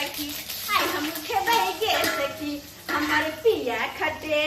सखी, आइ हम खेबै गे सखी। हमर पिया खटे,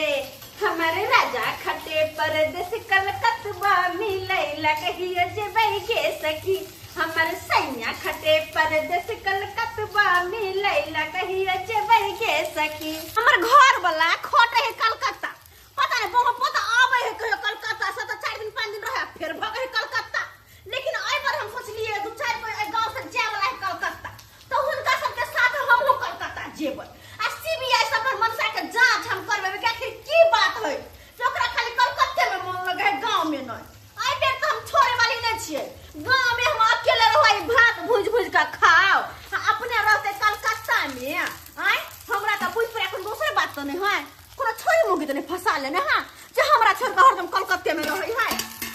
हमर राजा खटे परदेस कलकत्ता मिलै लगहियो जेबै गे सखी। हमर सैया खटे परदेस कलकत्ता मिलै लगहियो जेबै गे सखी। हमर घर वाला खटे है कलकत्ता, पता नहीं बहु पता आवे है कहियो कलकत्ता से, तो 4 दिन 5 दिन रहे फिर भगे है कलकत्ता। लेकिन एहि बार हम सोचलिए 2-4 गो गांव से जाय वाला है कलकत्ता, तो हुनका सबके साथ हमहूँ कलकत्ता जेबै आ सीबीआई सब पर मनसा के जांच हम करबेबै कि आखिर की बात है जे ओकरा खाली कलकत्ते में मन लगे है, गांव में नहीं। एहि बेर तो हम छोड़े वाली नहीं छियै, गांव में हम अकेले रहबै, भात भूज भूज के खाओ, अपने रहते कलकत्ता में। आय हमरा तऽ बुझि पड़े कोनो दोसर बात तऽ नहीं है, कोनो छोरी मुगी तऽ नहीं फंसा लेने है जे हमरा छोड़ के हरदम कलकत्ते में रहै है।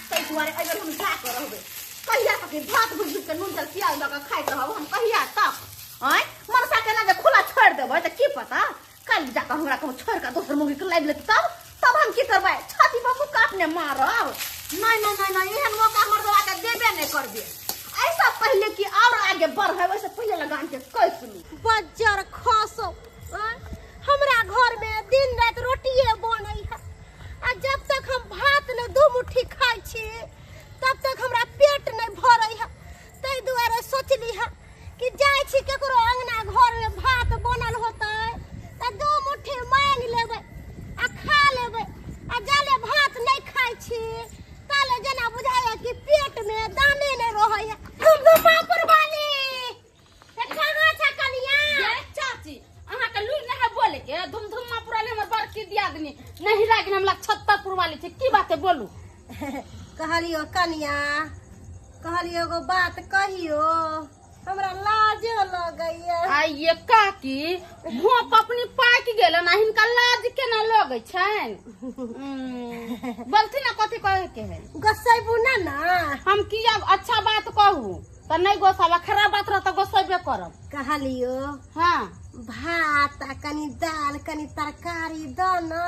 ताहि दुआरे एहि बेर हम जा के रहबै, कहिया तक भात भूज भूज के नून तेल प्याज दऽ के खाइत रहब हम कहिया तक। आय मनसा के ना जे खुला छोड़ देबै तऽ की पता कल जाकऽ हमरा कहूँ छोड़ के दोसर मुगी के लागि लेतै, तब तब हम की करबै? छाती पर मुक्का अपने मारब? नहीं नहीं नहीं नहीं, एहन मौका हमर दवा के देबे नहीं करबे। ऐसा पहले कि और आगे बढ़े वैसे पहले लगान के कैस लू। बज्जर खसो, हमरा घर में दिन रात रोटिए बनै है, आ जब तक हम भात ने 2 मुट्ठी खाइ छी तब तक हमरा पेट नहीं भरै है। ताहि दुआरे सोचली है कि जाइ छी केकरो अंगना घर में भात बनल होतै तऽ 2 मुट्ठी मांगि लेबै आ खा लेबै, आ जाले भात नहीं खाइ छी ताले जेना बुझाइए कि पेट में दाने नहीं रहै है। धुमधुमापुर वाली कहाँ छ कनिया? ये चाची अहाँ के लूर नहीं है बोले के, धुमधुमापुर वाली हमर बड़की दियादनी नहीं लागिन हमरा छत्तरपुर वाली छै, की बात है बोलू? कहलियो कनिया, कहलियो एगो बात कहियो, हमरा लाजो लगैया। आइये काकी, भोप अपनी पाकि गेल ना, हिनका लाज केना लगै छनि? बोलथिन ना कथी कहे के है? गोसैबू ना ना? हम किया अच्छा बात कहू तऽ नहीं गोसाबा, खराब बात रह तऽ गोसेबे करब। कहलियो हाँ, भात आ कनी दाल कनी तरकारी द ना।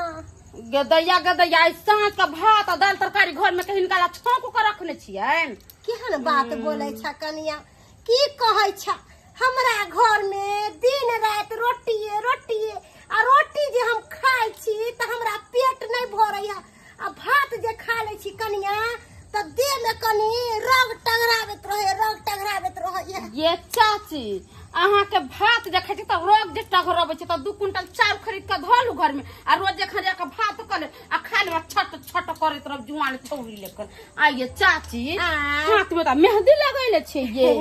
गदैया गदैया, आइ साँझ के भात आ दाल तरकारी घर में के हिनका ला छौंक के रखने छियनि। केहन बात बोलै छ कनिया, की कहै छ? हमरा घर में दिन रात रोटिए रोटिए, आ रोटी जे हम खाइ छी तऽ हमरा पेट नहीं भरै है, आ भात जे खा लै छी कनिया तऽ देह में कनी रग टघराबैत रहै, रग टघराबैत रहै। ये चाची, अहाँ के भात जे खाइ छी तऽ रग जे टघरबै छै तऽ 2 क्विंटल चाउर खरीद के धऽ लू घर में, आ रोज जे खा के भात कऽ ले आ खा ले, छट छट करैत रहब जुआन छौरी लेकर। आइये चाची, हाथ में तऽ मेहंदी लगैले छै ये।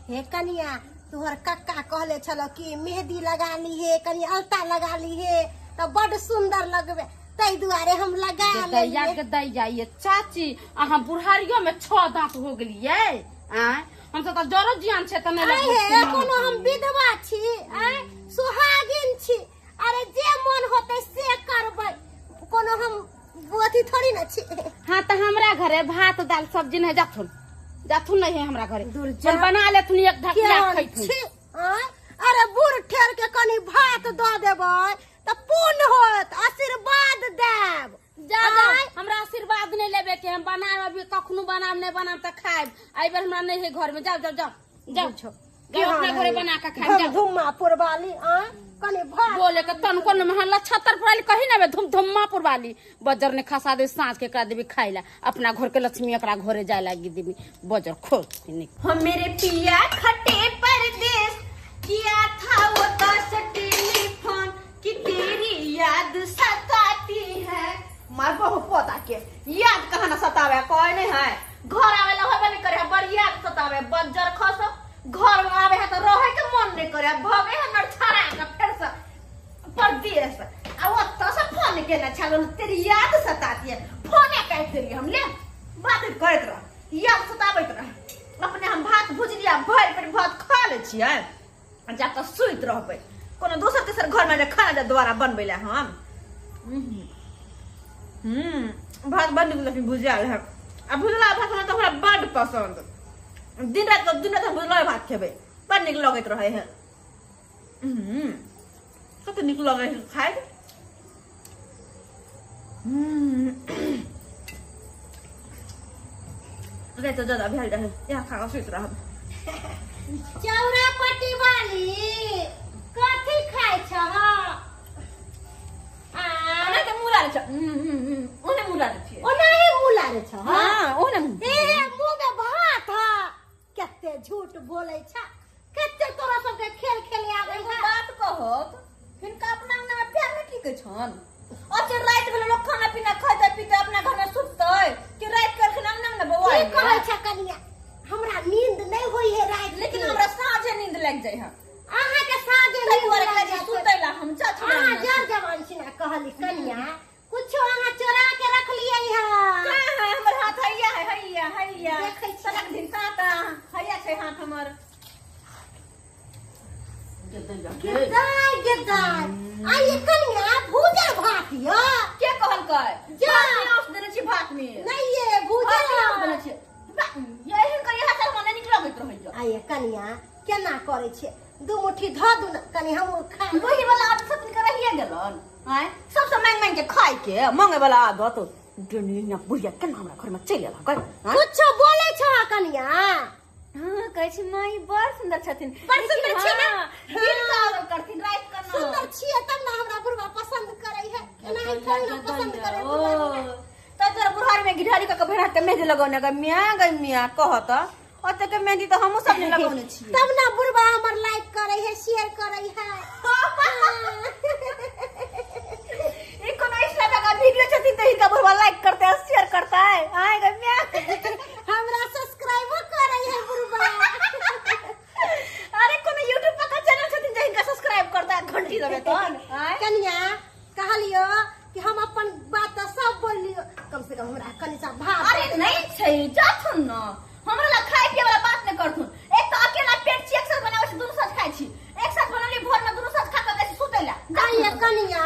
हे कनिया, तोहर कक्का कहले छलो कि मेहंदी लगा लीहे, कनी अलता लगा लीहे तऽ बड सुंदर लगबे, ताहि दुआरे हम लगा लेलियै। गदैया ये चाची, अहाँ बुढ़ारियो में 6 दांत हो गेलियै। आँय हम सब तऽ जरो जियान छै तऽ नहि लगबै छी। कोनो हम विधवा छी, आँय सुहागिन छी, अरे जे मन होतै से करबै, कोनो हम अथी थोड़ी ना छी। हाँ तऽ हमरा घरे भात दाल सब्जी नहीं, जाथुन जाथुन नहीं है हमरा घरे, बना लेथुन एक ढकिया खैथुन। अरे बूढ़ ठेर के कनी भात दऽ देबै तऽ पुण्य होत, आशीर्वाद देब। जा जा, हमरा आशीर्वाद नहीं लेबे के, हम बनाब अभी कखनो बनाब नहीं बनाब तऽ खायब, एहि बेर हमरा नहीं है घर में। जाओ जाओ जाओ जाओ जाओ अपना घरे बना के खायब। जाओ धुमधुमापुर वाली, आँय कनी भात बोले के तन कोन में हल्ला छत्तरपुर वाली कही ना, धुमधुमापुर वाली बजर ने खसा दे, साँझ के एकरा देबी खाइ ला, अपना घर के लक्ष्मी एकरा घरे जाय लागी देबी बजर खोज के। हम मेरे पिया खटे परदेस किया था वो दस टेलीफोन कि तेरी याद सताती है। मार बहु पोता के याद कहाँ ना सतावे, कोई नहीं है, घर आवे ला होबे नहीं करे, बड़ याद सतावे बजर खसो, घर में आवे है तो रहे के मन नहीं करे, भगे है नरछड़ा के फिर से परदेस, आ ओतऽ से फोन केने छल तेरी याद सताती है, फोने काटि देलियै हम, ले बात करैत रह, याद सताबैत रह। अपने हम भात भुजलियै, भरि पेट भात खा लै छियै आ जाकऽ सुति रहबै, कोनो दोसर तेसर घरमे जे खाना जे दोबारा बनबै लए हम। भात बड़ नीक लेकिन भुजियाल है, आ भुजला भात हमरा तऽ हमरा बड्ड पसन्द, दिन राति दिन राति हम भुजला भात खेबै, बड़ नीक लगैत रहै है, कते नीक लगै है खाइत। राति ज्यादा भेल रहै, इएह खा कऽ सुति रहब। चौरा पट्टी वाली खाइ छ आ ओना तऽ मुँह लारै छ ओने मुँह लारै छियै। ओनाही मुँह लारै छ। हाँ, ओने मुँह। ए मुँह में भात ह, कते झूठ बोलै छ, कते तोरा सबके खेल खेले आबै एगो है। बात कहत, हिनका अपना अंगना में प्यार नहीं टिकै छन। अच्छा राति भेलै, लोक खाना पीना खैतै पीतै, अपना घर में सुततै कि राति के अखन अंगना में ने बौआ की कहै छ कनिया, हमरा नींद नहीं होई है राति लेकिन के। हमरा साँझे नींद लागि जाइ है। अहाँ के साँझे ताहि नींद दुआरे लागि कहै छी जायत। सुतै ला हम जा छी। अहाँ जर जवान छी ना, कहली कनिया कुछो अहाँ चोरा के रखलियै है। कहाँ है हमर हाथ? हैया है, हैया हैया देखै छी। सड़क दिन साता हैया छै हाथ हमर। गेदाय गेदाय, आइए कनिया भूजल भात य। के कहलकै? जा। भात में देने छी भात में नहीं ये भूजल भात में भात। देने छी। एहन करी हाथ हमरा नहि नीक लगैत रहैया। आइए कनिया केना करै छियै, दू मुट्ठी धऽ दू ने कनि हमहूँ खा लेब। वही वाला आदत सब के रहिए गेलन आय, सबसे मांग मांग के खाय के मांगे वाला आदत दुनिया बुढ़िया केना हमरा घर में चलि एल आय? कुछो बोलै छ कनिया? हाँ, कहै छी माई बड़ सुंदर छथिन। बड़ सुंदर लेकिन छी ने? हाँ, दिन के आवल करथिन राति के न। सुंदर छियै तब ने हमरा बुढ़वा पसंद करै है, एनाही थोड़ी ने पसंद करै ओ बुढ़वा। तऽ तोरा बुढ़ारी में घिढारी कऽ के भेड़ा के मेहंदी लगौने गे मियाँ, गे मियाँ कहत ओते के मेहंदी तऽ हमहूँ सब ने लगौने छियै। तब ने बुढ़वा हमर लाइक करै है, शेयर करै है। ई कोनो इंस्टा का वीडियो छथिन तऽ हिनका बुढ़वा लाइक करते है, शेयर करता है आय गे मियाँ। हमरा सब्सक्राइबो करै है बुढ़वा। अरे कोनो यूट्यूब पर का चैनल छथिन जे हिनका सब्सक्राइब करता है, घंटी दबे तहन आय? कनिया कहलियो कि हम अपन बात तऽ सब बोललियो, कम से कम हमरा कनि सा भात। अरे नहीं छै, जाथुन न, हमरा ला खाय पिए वाला बात नहीं करथुन। एक तो अकेला पेट छी, एक साथ बनाबै छी दुनू साथ खाय छी, एक साथ बनौली भोर में दुनू साथ खा के जाइ छी सुतै ला। आइए कनिया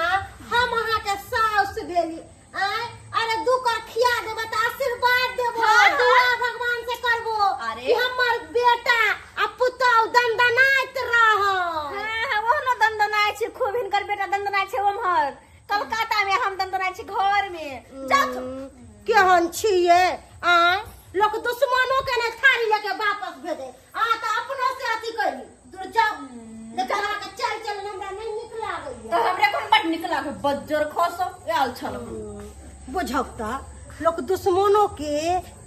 हम अहाँ के साउस भेली आय, अरे दू कर खिया देबो तऽ आशीर्वाद देबो। हाँ। दुआ भगवान से करबो अरे। कि हमर बेटा आ पुतहु दनदनाइत रह। हाँ हाँ, ओहनो दनदनाइ छै खूब, हिनकर बेटा दनदनाइ छै ओम्हर कलकत्ता में, हम दनदनाइ छी घर में। जाथुन। केहन छियै आय, लोक दुश्मनो के ने थारी लेके वापस भेजे, अहाँ तऽ अपनो से अथी करी। दूर जाओ, लेकिन अहाँके चाल चलन हमरा नहीं नीक लागैया। तऽ हमरे कोन बड नीक लागै, बज्जर खसो आयल छल। बुझब तऽ लोक दुश्मनो के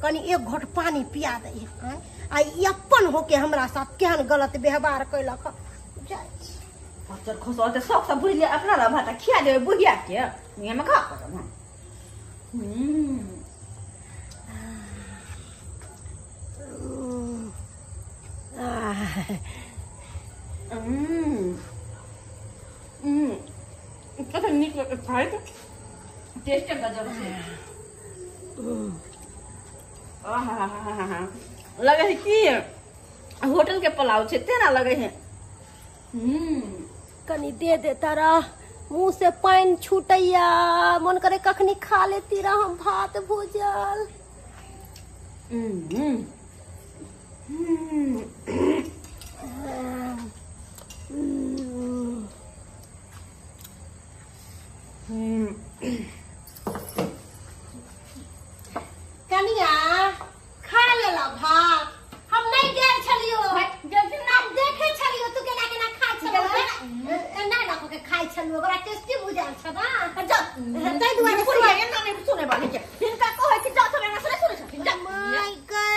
कनि एक घोट पानी पिया दै है आँय? आ ई अपन होके हमरा साथ केहन गलत व्यवहार कैलक हँ। जाइ छी। बज्जर खसो ओते शौक से बुझलियै अपना ला भात खिया देबै बुढ़िया के, मुँह में खा करब हम। कते नीक लगैत खाइत, टेस्ट गजब छै। आहाहाहा, लगे है कि होटल के पुलाव छै तेना लगे है। कनि दे दे तारा, मुंह से पानि छूटैया, मन करे कखनी खा लेती रह हम भात भूजल। हम्म हम्म हम्म कनिया खा लेला भात, हम नहीं गेल छलियो। गेलथिन ना? हम देखे छलियो तू केना केना खाइ छलो, एना एना कऽ के खाइ छलियो, बड़ा टेस्टी बुझायल छ ना। जा। ताहि दुआरे। बुढ़िया एना नहि सुनै वाली के, हिनका कहै छी जाथुन, एना से नहि सुनै छथिन। जा। माय गे,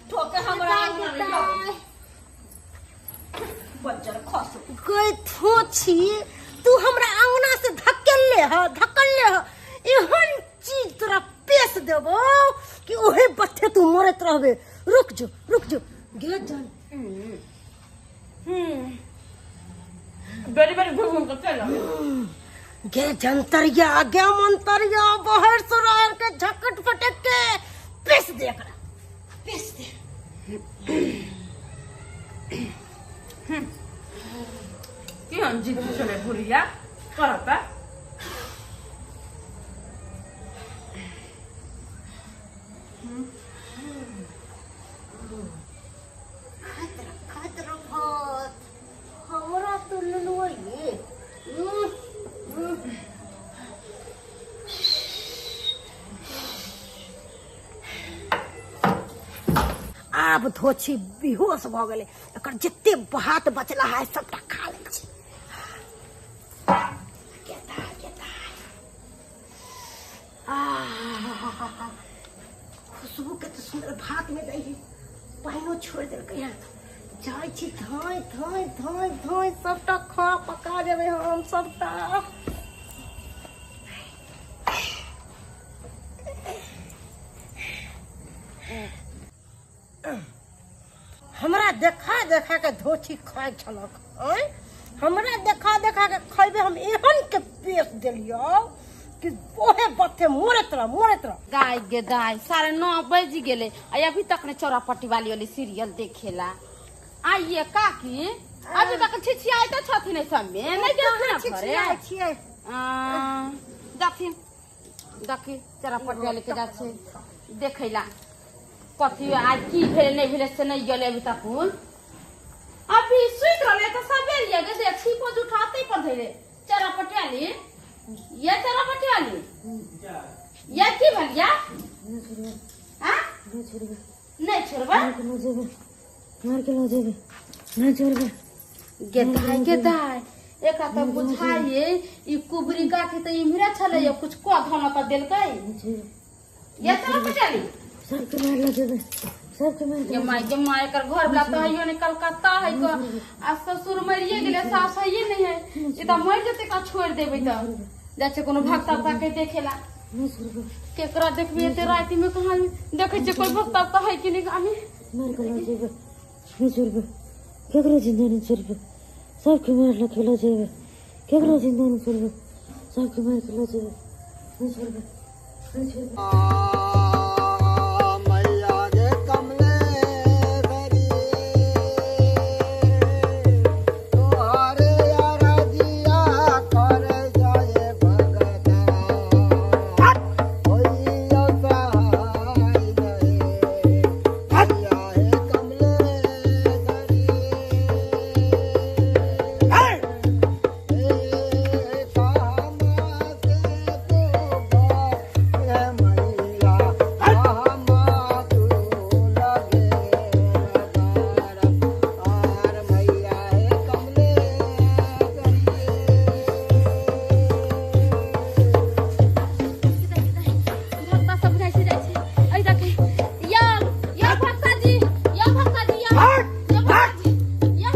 ठोके हमरा अंगना नहि जाउ। बज्जर खसो। गई थोछी, तू हमरा अंगना से धकेल ह, धकल ह, एहन चीज तोरा पेश देबो कि ओहे बत्थे तू मरत रहबे। रुक जो, रुक जो गे जान। बेरी बेरी घूम घूम के चल आबै। गे जंतरिया, गे मंतरिया, बाहर सुरार के झकट फटक के पेश दे एकरा, पेश दे। केहन जिद छलै बुढ़िया कहता। खाइत रह, खाइत रह भात, हमरा तो लुलुआइए। आब धोछी बेहोश भऽ गेलै, एकर जते भात बचला है सबटा खा लै छी। हा हा खुशबू के तो सुंदर भात में दै है, पानिओ छोड़ि देलकै हँ। जाइ छी धाँइ धाँइ धाँइ धाँइ सबटा खा पका जेबै हम सबटा। हमरा देखा देखा के धोती खाइ छलक। आँय, हमरा देखा देखा के खैबे, हम एहन के पेश देलियौ कि ओहे बत्ते मरैत रह मरैत रह। गाय गे दाय, 9:30 बज गेले आ अभी तक ने चौरापट्टी वाली वाली सीरियल देखेला। आइए काकी, अभी तक छिछियाइ तऽ छथिन एहि सबमे, नहि गेलखिन घरे? छिछियाइ छियै। जाथिन देखी चौरापट्टी वाली के जा छै देखैला कथी आज की भेलै नहि भेलै से नहि गेलै अभी तक। अभी सुति रहलै तऽ सबेर ये गे, देख छिपो उठाते पर धैले। चौरापट्टी वाली, ये चौरापट्टी वाली, ये की भेल या? हाँ? नहीं छोड़बै? मार के लऽ जेबै, नहि छोड़बै। गे दाय गे दाय, एकरा तऽ बुझाइए ई कुबरी गाठी तऽ इम्हरे छलै, कुछ कऽ धन तऽ देलकै। ये चौरापट्टी वाली सबके मार लऽ जेबै, सबके मार। गे माय गे माय, एकर घर वाला तऽ हइयो नहि, कलकत्ता है क, आ ससुर मरिए गेलै, सास हइये नहि है, ई तऽ मरि जेतै का छोड़ि देबै तऽ। जाइ छै कोनो भक्ता उक्ता के देखेला, केकरा देखबी एते राति में? कहाँ देखै छियै कोई भक्ता उक्ता है कि नहि गामी? मार के लऽ जेबै, नहि छोड़बै, केकरो जिंदा नहि छोड़बै, सबके मार लऽ के लऽ जेबै, केकरो जिंदा नहि छोड़बै, सबके मार के लऽ जेबै, नहि छोड़बै, नहि छोड़बै। मैया गे कमलेश्वरी, तोहरे अरजिया कर जाए भगता, होइयो सहाय रे मैया हे कमलेश्वरी। हे कामा से तू हे मैया, कामा तू लगे आर मैया हे कमलेश्वरी। भक्ता सब बुझाइ छै जाइ छै। एहि देखै या या भक्ता जी, या भक्ता जी, या या भक्ता जी, या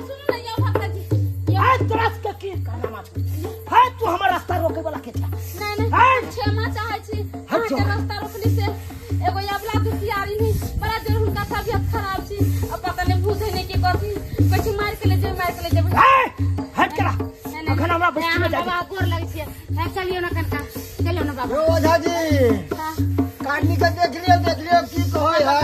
सुनू ने, या भक्ता जी, या। हाय, तोरा के की कहना छौ? हाय, तू हमर रास्ता रोके वाला के छा? नहि नहि, क्षमा चाहै छी हट अहाँके रास्ता रोकली से। एगो अबला दुखियारी नहीं, बड़ा जोर हुनका तबियत खराब छी, अब पता नहीं बुझै नहि के कथी कहै छी, मारि के ले जेबै, मारि के ले जेबै। हाय, हट करा। नहि, नहि, अखन हमरा बस्ती में अहाँ जाय। बाबा गोर लगै छियै। हे चलियौ ने कनका, चलियौ ने बाबा। यौ ओझा जी, हाँ। काटनी के देख लियौ, देख लियौ की कहै है।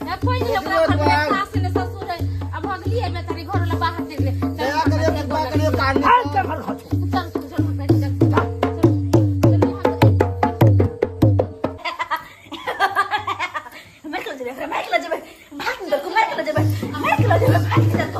हे कोई नहीं, ओकरा घर में सास ने ससुर है, अब भगलियै बेचारी, घर वाला बाहर चलि गेलै। दया करियौ, कृपा करियौ काटनी। हाय, के घर घर छौ? चल चल चल चल चल चल। मार के लऽ जेबै एकरा, मार के लऽ जेबै, भाग निकल, मार के लऽ जेबै, मार के लऽ जेबै, भाग निकल।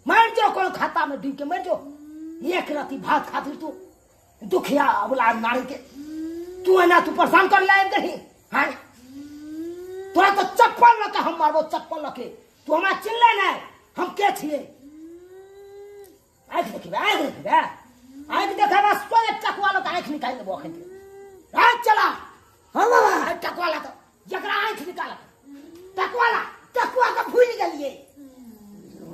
मर जो कोनो खाता में डूब के मर जो। एक राती भात खातिर तू दुखिया अबला नारी के तू एना तू परेशान कर लायब दही। हां तोरा तो चप्पल लके हम मारबो, चप्पल लके। तू हमरा चिल्ला नहीं, हम के छिए? आँख देखबे, आँख देखबे, आँख देखेबा सोए टकवा लके आँख निकालि देबो अखन। रात चला। हां बाबा टकवा ला तो जकरा आँख निकाल टकवा ला, टकवा के भूल गेलिए।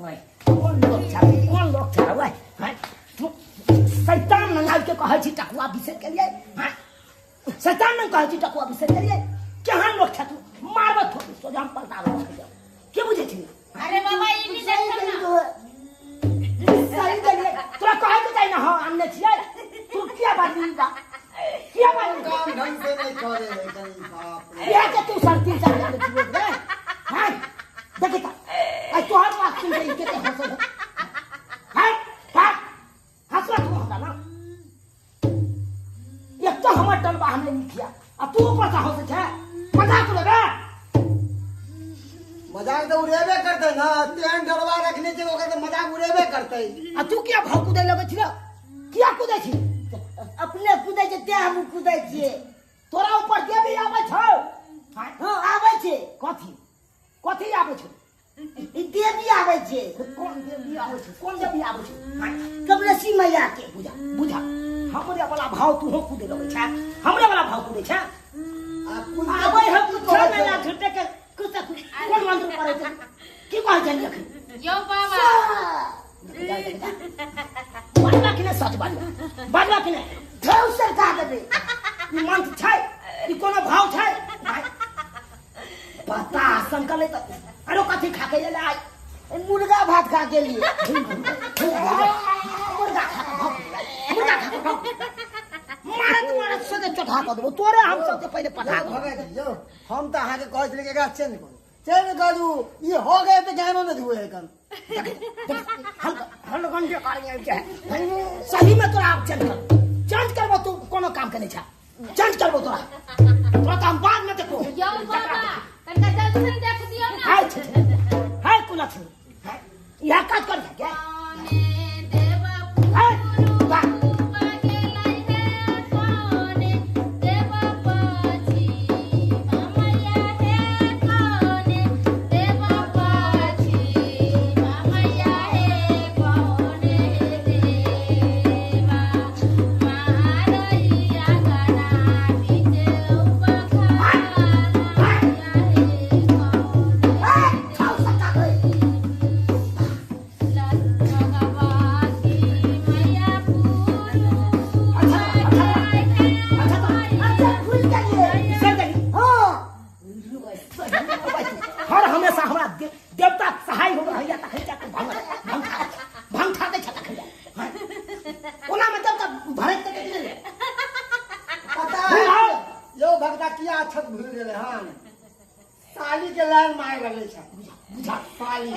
ओए कोन लोग छ, कोन लोग छ? ओए हां तू शैतान नंगाल के कहै छी टकवा बिसरि गेलिए। हां शैतान न कहै छी टकवा बिसरि गेलिए। केहन लोग छ तू? मारबो थोड़ी सोझा हम पलटा देबो। के बुझै छी? अरे बाबा ई नहीं देखल ना। सही गेलिए तोरा कहै के जाइ ना। हां आनने छियै तू किया बाजली बा, किया बाजली? काम ढंग से नहीं करे है कहीं बाप रे। किया के तू सरती चल जाने छियै रे? हां देखी त आ तोहर बात सुन के केते हंसै है। हां हां हंसला तू हमरा ना। एक तो हमर टलबा हमने लिखिया आ तू ऊपर से हंसै छै। मजाक उड़ेबे? मजाक तो उड़ेबे करते ना, तेहन डरवा रखने छै ओकर तो मजाक उड़ेबे करते। आ तू किया भाव कुदै लगै छी रे? किया कुदै छी? अपने कुदै छै तें हम कुदै छियै। तोरा ऊपर देवी आबै छौ? हां आबै छै। कथी कथी आबै छौ? ई देवी आबै छै। कोन देवी आबै छै? कोन देवी आबै छै? कमलेशी मैया के। बुझा बुझा, हमरे वाला भाव तू हो कुदै लगै छै, हमरे वाला भाव कुदै छै। आबै है कुछो नहि ना झूठे के कुछ कोन मंत्र पढ़ै छै? की कहै छै अखन? यौ बाबा बाजबा कि नहि? सच बाजबा, बाजबा कि नहि? धौ सरका देबै। ई मंत्र छै? ई कोनो भाव छै? पता संकल त अरे कथी खा के एलै? मुर्गा भात खा के लिए। मुर्गा खा के भाव, मुर्गा खा के भाव। मारत मारत सोझे चोटा कऽ देबो तोरे। हम सबके पहिले पठा देबो। यौ हम तऽ अहाँके कहै छलियै कि एकरा चेंज करू, चेंज करू। ई हो गए तऽ ज्ञानो नहि धुए एखन। हलगंजे करियै छै सही में। तोरा आब चेंज कर, चेंज करबो तू कोनो काम के नहि छै। चेंज करबो तोरा, तोरा तऽ हम बाद में देखबो। यौ बाबा तनका जल्दी से देख दियौ ना। हाय छै हाय कोना छै इहा काज कर के। हाय बा हर हमेशा हमरा देवता सहाय हो रहैया तखन जा के भंग भंग खा भंग खा दै छ तखन जा। ओना में देवता भरैत त नहि पता है। यौ भगता किया छत भूल गेलै हन? साली के लाइन मारि लगलै छै। बुझा साली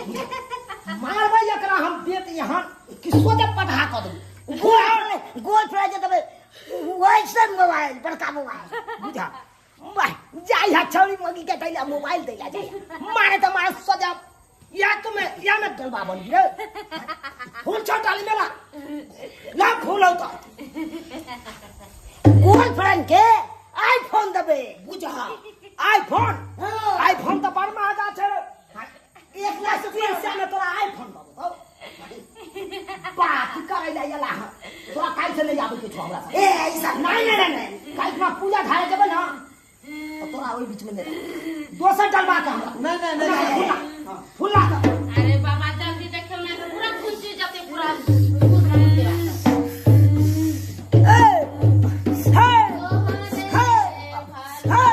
मारबै एकरा हम देत यहाँ कि सोझे पढ़ा कऽ देबै। गोल गोल फ्राई देबै वैसन मोबाइल, बड़का मोबाइल। बुझा वाह जाय हा छौरी मगी के तैला मोबाइल दैला जाय मारे त मारे सजा या तुमे या में डलबा बन रे। फूल छौ डाली मेला ला फूल हौ त गोल फ्रेंड के आईफोन देबै। बुझा आईफोन, आईफोन त बड़ महंगा छै। 1 लाख 300 में तोरा आईफोन देबो त बात करै ला एला हँ। तोरा काल्हि से नहि आबै के छौ हमरा। ए ऐसा नहीं नहीं नहीं, काल्हि खुना पूजा धारे जेबै ना तो तोरा ओहि बीच में नहि दोसर डलबा के हमरा। नहीं नहीं नहीं फूला फूला। अरे बाबा जल्दी देखियौ ना पूरा खुशी जते पूरा। ए हे हे हे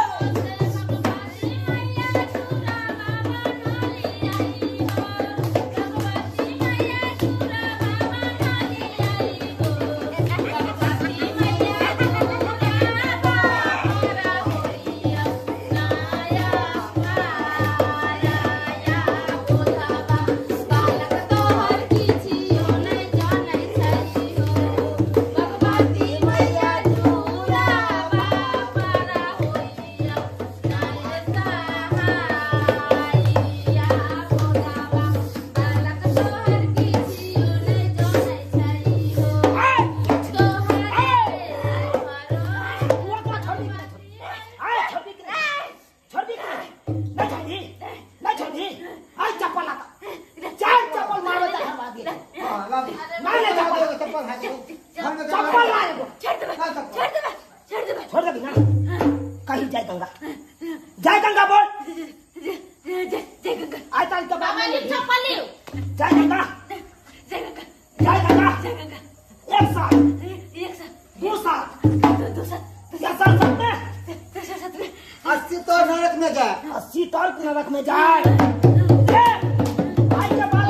Yeah. नहीं नहीं चप्पल चप्पल है चप्पल ला एगो छोड़ देबे छोड़ देबे छोड़ देबे छोड़ देबी ना कहीं जय गंगा जय गंगा बोल जय जय गंगा आइ ताल तो बाबा लिख चप्पल लियो जय गंगा जय गंगा जय गंगा जय गंगा एक साल एक साल दो साल दो साल या साल सात में दो साल में 80 तो नरक में जाए 80 तर्क नरक में जाए ए, भाई के बाल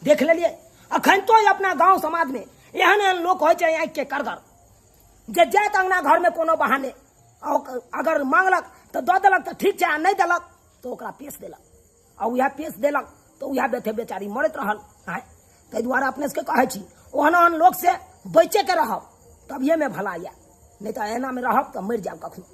देख लेलिए अखन तो अपना गांव समाज में एहन एहन लोग होइ छै आँखि के करगर जे जाइत अंगना घर में कोनो बहाने अगर मांगलक तो दऽ देलक तो ठीक छै आ नहीं देलक तो ओकरा पेश देलक आ उएह पेश देलक तो उएह बेथे बेचारी मरैत रहल। आँय ताहि दुआरे अपने सबके कहै छी ओहन ओहन लोक से बचे के रहब तभिए में भला यऽ, नहीं तो एना में रहब तो मरि जायब कखनो।